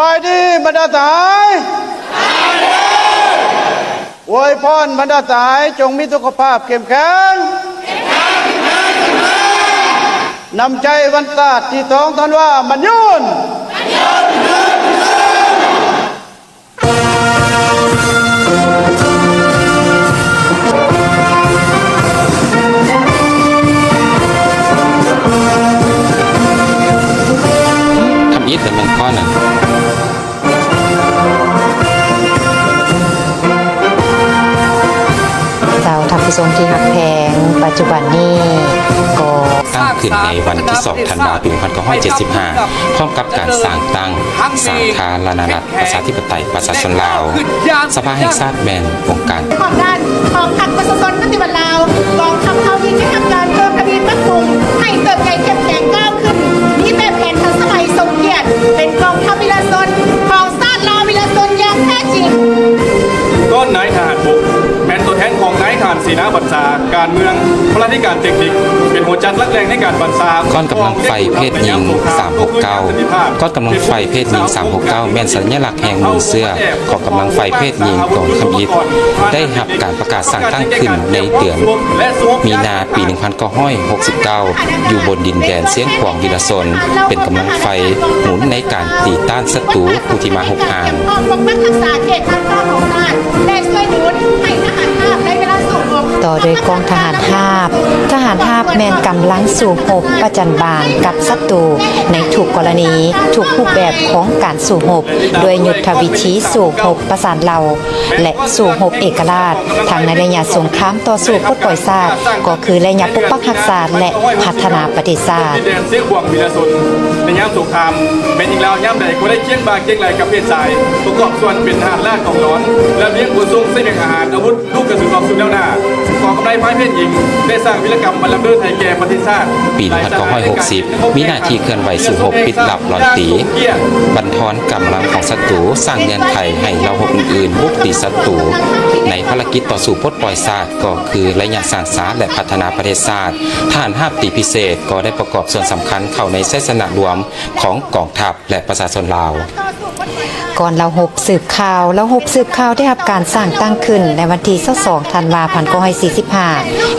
ສະບາຍດີບັນດາສະຫາຍ. ອວຍພອນບັນດາສະຫາຍ ຈົ່ງມີສຸຂະພາບເຂັ້ມແຂງ. ນ້ຳໃຈວັນຊາດທີສອງທັນວາ ໝັ້ນຍືນ. ທຳອິດແລ້ວມັນພໍນະ. ເຈົ້າ ທ່ານຜູ້ຊົມທີ່ຮັກແພງ, ປັດຈຸບັນນີ້ກໍ ຕັ້ງຂຶ້ນໃນວັນທີສອງທັນວາ ປີໜຶ່ງພັນເກົ້າຮ້ອຍເຈັດສິບຫ້າ ພ້ອມກັບການສ້າງຕັ້ງສາທາລະນະລັດ ປະຊາທິປະໄຕ ປະຊາຊົນລາວ. ສະພາແຫ່ງຊາດແມ່ນອົງການ ຂອງດ້ານກອງທັບປະຊາຊົນປະຕິວັດລາວ, ກອງທັບເຮົາທີ່ໄດ້ຮັບການເພີ່ມທະວີປັບປຸງໃຫ້ເຕີບໃຫຍ່ເຂັ້ມແຂງກ້າວຂຶ້ນ, ມີແບບແຜນທັນສະໄໝສົມກຽດ, ເປັນກອງທັບວິລະຊົນຂອງຊາດລາວວິລະຊົນຢ່າງແທ້ຈິງ. ກ້ອນນາຍທະຫານບົກ ແມ່ນຕົວແທນຂອງນາຍທະຫານເສນາບັນຊາ, ການເມືອງ, ພະລາທິການເຕັກນິກ ເປັນຫົວຈັກຫຼັກແຫຼ່ງໃນການບັນຊາ. ກ້ອນກຳລັງໄຟເພດຍິງສາມຫົກເກົ້າ ກ້ອນກຳລັງໄຟເພດຍິງສາມຫົກເກົ້າ ແມ່ນສັນຍະລັກແຫ່ງມູນເຊື້ອຂອງກຳລັງໄຟເພດຍິງກອງທຳອິດ ໄດ້ຮັບການປະກາດສ້າງຕັ້ງຂຶ້ນໃນເດືອນມີນາ ປີໜຶ່ງພັນເກົ້າຮ້ອຍຫົກສິບເກົ້າ ຢູ່ບົນດິນແດນຊຽງຂວາງວິລະຊົນ ເປັນກຳລັງໄຟໝູນໃນການຕີຕ້ານສັດຕູຜູ້ທີ່ມາຮຸກຮານ. ຕໍ່ດ້ວຍກອງທະຫານຮາບ. ທະຫານຮາບແມ່ນກຳລັງສູ້ຮົບປະຈັນບານກັບສັດຕູໃນທຸກກໍລະນີ, ທຸກຮູບແບບຂອງການສູ້ຮົບ, ດ້ວຍຍຸດທະວິທີສູ້ຮົບປະສານເຫຼົ່າ ແລະ ສູ້ຮົບເອກະລາດ, ທັງໃນໄລຍະສົງຄາມຕໍ່ສູ້ປົດປ່ອຍຊາດ ກໍຄືໄລຍະປົກປັກຮັກສາ ແລະ ພັດທະນາປະເທດຊາດ. ໃນຍາມສົງຄາມ ແມ່ຍິງລາວຍາມໃດກໍໄດ້ຄຽງບ່າຄຽງໄຫຼ່ກັບເພດຊາຍ, ປະກອບສ່ວນເປັນທະຫານລາດກອງຫຼອນ, ລຳລຽງຂົນສົ່ງໃສ່ແບກອາຫານ, ອາວຸດ, ລູກກະສຸນອອກສູ່ແນວໜ້າ. ກອງກຳໄລພາຍເພດຍິງໄດ້ສ້າງວິລະກຳອັນລ້ຳເລີດໃຫ້ແກ່ປະເທດຊາດ. ປີໜຶ່ງພັນເກົ້າຮ້ອຍຫົກສິບ ມີໜ້າທີ່ເຄື່ອນໄຫວສູ້ຮົບປິດລັບລອນຕີ, ບັນທອນກຳລັງຂອງສັດຕູ, ສ້າງເງື່ອນໄຂໃຫ້ເຫຼົ່າຮົບອື່ນໆບຸກຕີສັດຕູ. ໃນພາລະກິດຕໍ່ສູ້ປົດປ່ອຍຊາດ ກໍຄືໄລຍະສ້າງສາ ແລະ ພັດທະນາປະເທດຊາດ, ທະຫານຮາບຕີພິເສດກໍໄດ້ປະກອບສ່ວນສຳຄັນເຂົ້າໃນໄຊຊະນະລວມຂອງກອງທັບ ແລະ ປະຊາຊົນລາວ. ກ່ອນເຫຼົ່າຮົບສືບຂ່າວ. ເຫຼົ່າຮົບສືບຂ່າວໄດ້ຮັບການສ້າງຕັ້ງຂຶ້ນໃນວັນທີຊາວສອງທັນວາ ພັນເກົ້າຮ້ອຍສີ່ສິບຫ້າ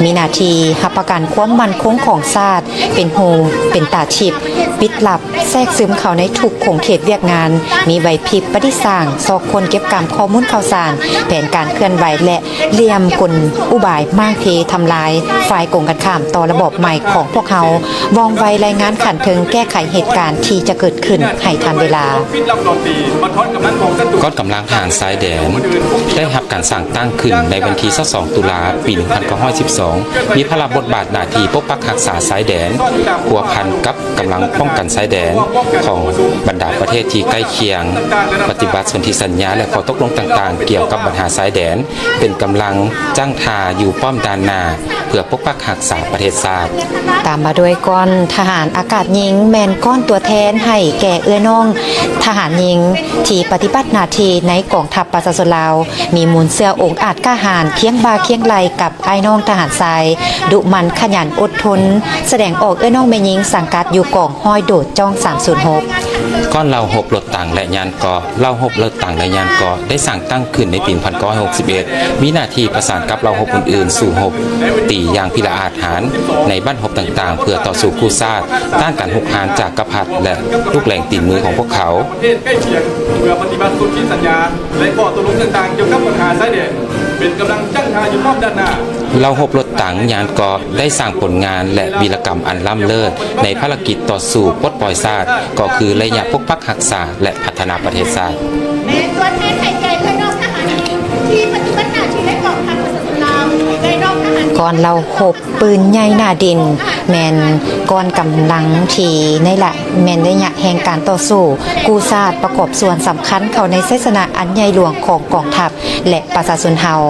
ມີໜ້າທີ່ຮັບປະກັນຄວາມໝັ້ນຄົງຂອງຊາດ, ເປັນຫູເປັນຕາທິບ, ປິດລັບ, ແຊກຊຶມເຂົ້າໃນທຸກຂົງເຂດວຽກງານ, ມີໄຫວພິບປະດິດສ້າງ, ຊອກຄົ້ນເກັບກຳຂໍ້ມູນຂ່າວສານ, ແຜນການເຄື່ອນໄຫວ ແລະ ຫຼ່ຽມກົນອຸບາຍມ້າງເພທຳລາຍຝ່າຍກົງກັນຂ້າມຕໍ່ລະບອບໃໝ່ຂອງພວກເຮົາ, ວ່ອງໄວລາຍງານຂັ້ນເທິງແກ້ໄຂເຫດການທີ່ຈະເກີດຂຶ້ນໃຫ້ທັນເວລາ. ກອງກຳລັງທະຫານຊາຍແດນໄດ້ຮັບການສ້າງຕັ້ງຂຶ້ນໃນວັນທີຊາວສອງຕຸລາ ປີໜຶ່ງພັນເກົ້າຮ້ອຍສິບສອງ ມີພາລະບົດບາດໜ້າທີ່ປົກປັກຮັກສາຊາຍແດນ, ພົວພັນກັບ ກຳລັງປ້ອງກັນຊາຍແດນຂອງບັນດາປະເທດທີ່ໃກ້ຄຽງ, ປະຕິບັດສົນທິສັນຍາ ແລະ ຂໍ້ຕົກລົງຕ່າງໆກ່ຽວກັບບັນຫາຊາຍແດນ, ເປັນກຳລັງຈັ້ງທ່າຢູ່ປ້ອມດ່ານໜ້າ ເພື່ອປົກປັກຮັກສາປະເທດຊາດ. ຕາມມາດ້ວຍກ້ອນທະຫານອາກາດຍິງ, ແມ່ນກ້ອນຕົວແທນໃຫ້ແກ່ເອື້ອຍນ້ອງທະຫານຍິງທີ່ປະຕິບັດໜ້າທີ່ໃນກອງທັບປະຊາຊົນລາວ, ມີມູນເຊື້ອອົງອາດກ້າຫານ, ຄຽງບ່າຄຽງໄຫຼ່ກັບ ອ້າຍນ້ອງທະຫານຊາຍ ດຸໝັ່ນຂະຫຍັນອົດທົນ, ສະແດງອອກເອື້ອຍນ້ອງແມ່ຍິງສັງກັດຢູ່ກອງຮ້ອຍໂດດຈ້ອງສາມສູນຫົກ. ກ້ອນເຫຼົ່າຮົບລົດຕັງ ແລະ ຍານເກາະ. ເຫຼົ່າຮົບລົດຕັງ ແລະ ຍານເກາະ ໄດ້ສ້າງຕັ້ງຂຶ້ນໃນປີໜຶ່ງພັນເກົ້າຮ້ອຍຫົກສິບເອັດ ມີໜ້າທີ່ປະສານກັບເຫຼົ່າຮົບອື່ນໆ ສູ້ຮົບຕີຢ່າງພິລະອາດຫານໃນບັ້ນຮົບຕ່າງໆ ເພື່ອຕໍ່ສູ້ກູ້ຊາດ ຕ້ານການຮຸກຮານຈາກກະພັດ ແລະ ລູກແຫຼງຕີນມືຂອງພວກເຂົາ. ປະເທດໃກ້ຄຽງ ເພື່ອປະຕິບັດສົນທິສັນຍາ ແລະ ຂໍ້ຕົກລົງຕ່າງໆກ່ຽວກັບບັນຫາຊາຍແດນ ເປັນກຳລັງຈັ້ງທ່າຢູ່ປ້ອມດ້ານໜ້າ. ເຫຼົ່າຮົບລົດຕັງ ຍານເກາະ ໄດ້ສ້າງຜົນງານ ແລະ ວິລະກຳອັນລ້ຳເລີດໃນພາລະກິດຕໍ່ສູ້ປົດປ່ອຍຊາດ ກໍຄືໄລຍະປົກປັກຮັກສາ ແລະ ພັດທະນາປະເທດຊາດ. ແມ່ນຕົວແທນໃຫ້ແກ່ເອື້ອຍນ້ອງທະຫານຍິງທີ່ປະຕິບັດໜ້າທີ່ໃນກອງທັບປະຊາຊົນລາວ ເອື້ອຍນ້ອງທະຫານຍິງ. ກ່ອນເຫຼົ່າຮົບ ປືນໃຫຍ່ໜ້າດິນ ແມ່ນກ້ອນກຳລັງທີ່ໃນລະ ແມ່ນໄລຍະແຫ່ງການຕໍ່ສູ້ກູ້ຊາດ ປະກອບສ່ວນສຳຄັນເຂົ້າໃນໄຊຊະນະອັນໃຫຍ່ຫຼວງຂອງກອງທັບ ແລະ ປະຊາຊົນເຮົາ.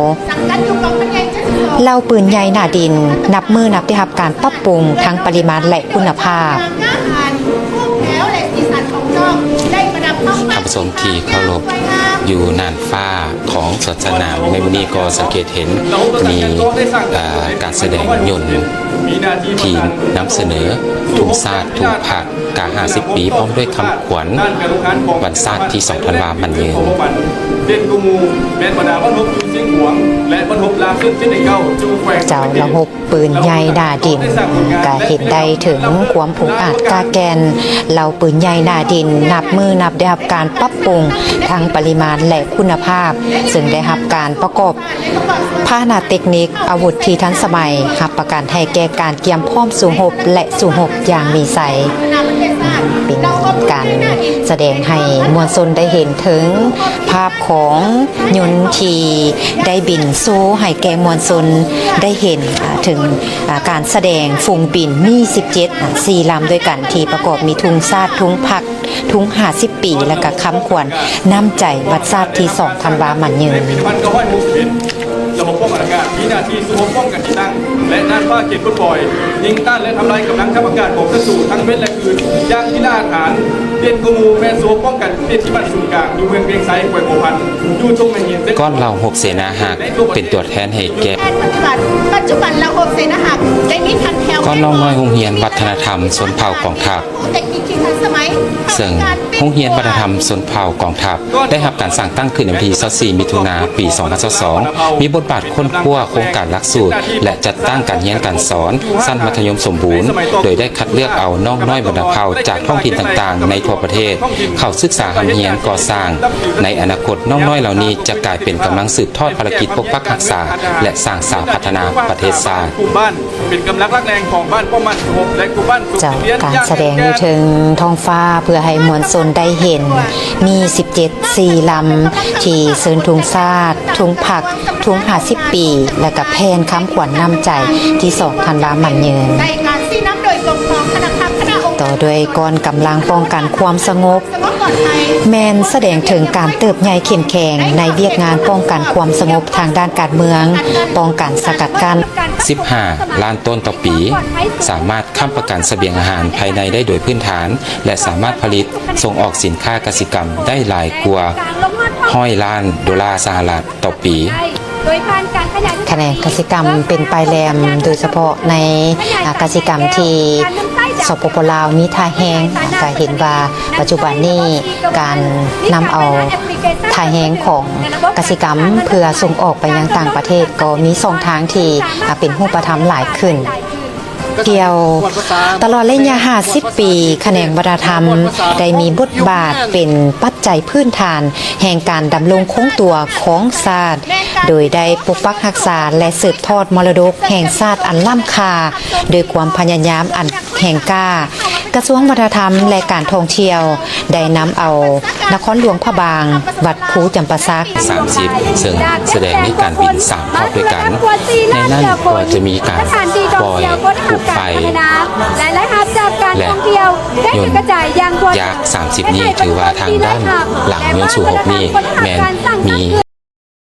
ເຫຼົ່າປືນໃຫຍ່ໜ້າດິນ ນັບມື້ນັບໄດ້ຮັບການປັບປຸງທັງປະລິມານ ແລະ ຄຸນນະພາບ. ທ່ານຜູ້ຊົມທີ່ເຄົາລົບ, ຢູ່ໜ້ານຟ້າຂອງສວນສະໜາມໃນມື້ນີ້ກໍສັງເກດເຫັນມີ ເອີ ການສະແດງຍົນທີ່ນຳສະເໜີທຸງຊາດ, ທຸງພັກ, ກາຫ້າສິບປີ ພ້ອມດ້ວຍຄຳຂວັນວັນຊາດທີສອງທັນວາໝັ້ນຍືນ. ເດັ່ນກວ່າໝູ່ແມ່ນບັນດາວັນຮົບຢູ່ຊຽງຂວາງ ແລະ ວັນຮົບລາວເຊິ່ນເຈັດໃນເກົ້າຢູ່ແຂວງ ເຈົ້າ ລະຫົບປືນໃຫຍ່ໜ້າດິນ ກະເຫັນໄດ້ເຖິງຄວາມອົງອາດກ້າແກ່ນ. ເຫຼົ່າປືນໃຫຍ່ໜ້າດິນນັບມື້ນັບໄດ້ຮັບການປັບປຸງທັງປະລິມານ ແລະ ຄຸນນະພາບ, ເຊິ່ງໄດ້ຮັບການປະກອບ ພາຫະນະເຕັກນິກ ອາວຸດທີ່ທັນສະໄໝ ຮັບປະກັນໃຫ້ແກ່ການກຽມພ້ອມສູ້ຮົບ ແລະ ສູ້ຮົບຢ່າງມີໄຊ. ເປັນການສະແດງໃຫ້ມວນຊົນໄດ້ເຫັນເຖິງພາບຂອງຍົນທີ່ໄດ້ບິນໂຊໃຫ້ແກ່ມວນຊົນໄດ້ເຫັນ ອາ ເຖິງ ອາ ການສະແດງຝູງບິນມີສິບເຈັດ ອາ ສີ່ລຳດ້ວຍກັນ ທີ່ປະກອບມີທຸງຊາດ, ທຸງພັກ, ທຸງຫ້າສິບປີ ແລະ ກະຄຳຂວັນນ້ຳໃຈວັນຊາດທີສອງທັນວາໝັ້ນຍືນ. ລະບົບປ້ອງກັນອາກາດມີໜ້າທີ່ສູ້ຮົບປ້ອງກັນທີ່ຕັ້ງ ແລະ ນ່ານຟ້າເຂດປົດປ່ອຍ, ຍິງຕ້ານ ແລະ ທຳລາຍກຳລັງທັບອາກາດຂອງສັດຕູທັງເວັນ ແລະ ຄືນ ຢ່າງທີ່ລະອາຖານ. ເດັ່ນກວ່າໝູ່ແມ່ນສູ້ຮົບປ້ອງກັນເຂດທີ່ໝັ້ນສູນກາງ ຢູ່ເມືອງວຽງໄຊ ແຂວງຫົວພັນ ຢູ່ຕົງແມ່ນຫີນເສັ້ນ ກ້ອນເຫຼົ່າຮົບເສນາຮັກ ເປັນຕົວແທນໃຫ້ແກ່ ປັດຈຸບັນ ປັດຈຸບັນເຫຼົ່າຮົບເສນາຮັກໄດ້ມີຂັ້ນແຖວ ກ້ອນນ້ອງນ້ອຍໂຮງຮຽນວັດທະນະທຳຊົນເຜົ່າກອງທັບ ເຊິ່ງໂຮງຮຽນວັດທະນະທຳຊົນເຜົ່າກອງທັບ ໄດ້ຮັບການສ້າງຕັ້ງຂຶ້ນໃນວັນທີຊາວສີ່ ມິຖຸນາ ປີສອງພັນຊາວສອງ ມີບົດບາດຄົ້ນຄວ້າໂຄງການຫຼັກສູດ ແລະ ຈັດຕັ້ງການຮຽນການສອນຊັ້ນມັດທະຍົມສົມບູນ ໂດຍໄດ້ຄັດເລືອກເອົານ້ອງນ້ອຍບັນດາເຜົ່າຈາກທ້ອງຖິ່ນຕ່າງໆໃນທົ່ວປະເທດ ເຂົ້າສຶກສາຮ່ຳຮຽນກໍ່ສ້າງ. ໃນອະນາຄົດ, ນ້ອງນ້ອຍເຫຼົ່ານີ້ຈະກາຍເປັນກຳລັງສືບທອດພາລະກິດປົກປັກຮັກສາ ແລະ ສ້າງສາພັດທະນາປະເທດຊາດ. ເປັນກຳລັງຫຼັກແຫຼ່ງຂອງບ້ານປ້ອມໝັ້ນສະຫງົບ ແລະ ກຸ່ມບ້ານສຸກ ເຈົ້າ ການສະແດງຢູ່ເທິງທ້ອງຟ້າເພື່ອໃຫ້ມວນຊົນໄດ້ເຫັນ ມີສິບເຈັດ ສີ່ລຳ ທີ່ເຊີນທຸງຊາດ, ທຸງພັກ, ທຸງຫ້າສິບປີ ແລະ ກະແຜ່ນຄຳຂວັນນ້ຳໃຈທີສອງທັນວາໝັ້ນຍືນ. ຕໍ່ດ້ວຍກ້ອນກຳລັງປ້ອງກັນຄວາມສະຫງົບ ແມ່ນສະແດງເຖິງການເຕີບໃຫຍ່ເຂັ້ມແຂງໃນວຽກງານປ້ອງກັນຄວາມສະຫງົບທາງດ້ານການເມືອງ, ປ້ອງກັນສະກັດກັ້ນ. ສິບຫ້າລ້ານຕົ້ນຕໍ່ປີ, ສາມາດຄ້ຳປະກັນສະບຽງອາຫານພາຍໃນໄດ້ໂດຍພື້ນຖານ ແລະ ສາມາດຜະລິດສົ່ງອອກສິນຄ້າກະສິກຳໄດ້ຫຼາຍກວ່າຮ້ອຍລ້ານໂດລາສະຫະລັດຕໍ່ປີ. ຂະແໜງກະສິກຳເປັນປາຍແຫຼມ, ໂດຍສະເພາະໃນ ອາ ກະສິກຳທີ່ ສປປ ລາວ ມີທ່າແຮງ, ກະເຫັນວ່າປັດຈຸບັນນີ້ການນຳເອົາທ່າແຮງຂອງກະສິກຳເພື່ອສົ່ງອອກໄປຍັງຕ່າງປະເທດ ກໍມີຊ່ອງທາງທີ່ ອາ ເປັນຮູບປະທຳຫຼາຍຂຶ້ນ. ກ່ຽວ ຕະຫຼອດໄລຍະຫ້າສິບປີ, ຂະແໜງວັດທະນະທຳໄດ້ມີບົດບາດເປັນປັດໄຈພື້ນຖານແຫ່ງການດຳລົງຄົງຕົວຂອງຊາດ, ໂດຍໄດ້ປົກປັກຮັກສາ ແລະ ສືບທອດມໍລະດົກແຫ່ງຊາດອັນລ້ຳຄ່າ ດ້ວຍຄວາມພະຍາຍາມອັນແຮງກ້າ. ກະຊວງວັດທະນະທຳ ແລະ ການທ່ອງທ່ຽວ ໄດ້ນຳເອົານະຄອນຫຼວງພະບາງ, ວັດພູຈຳປາສັກ ສາມສິບ ເຊິ່ງສະແດງມີການບິນສາມຮອບດ້ວຍກັນ. ໃນນັ້ນກໍຈະມີການປ່ອຍພູໄຟ ແລະ ຍົນຍັກສາມສິບນີ້ ຖືວ່າທາງດ້ານຫຼັງຍົນສູ້ຮົບນີ້ແມ່ນມີ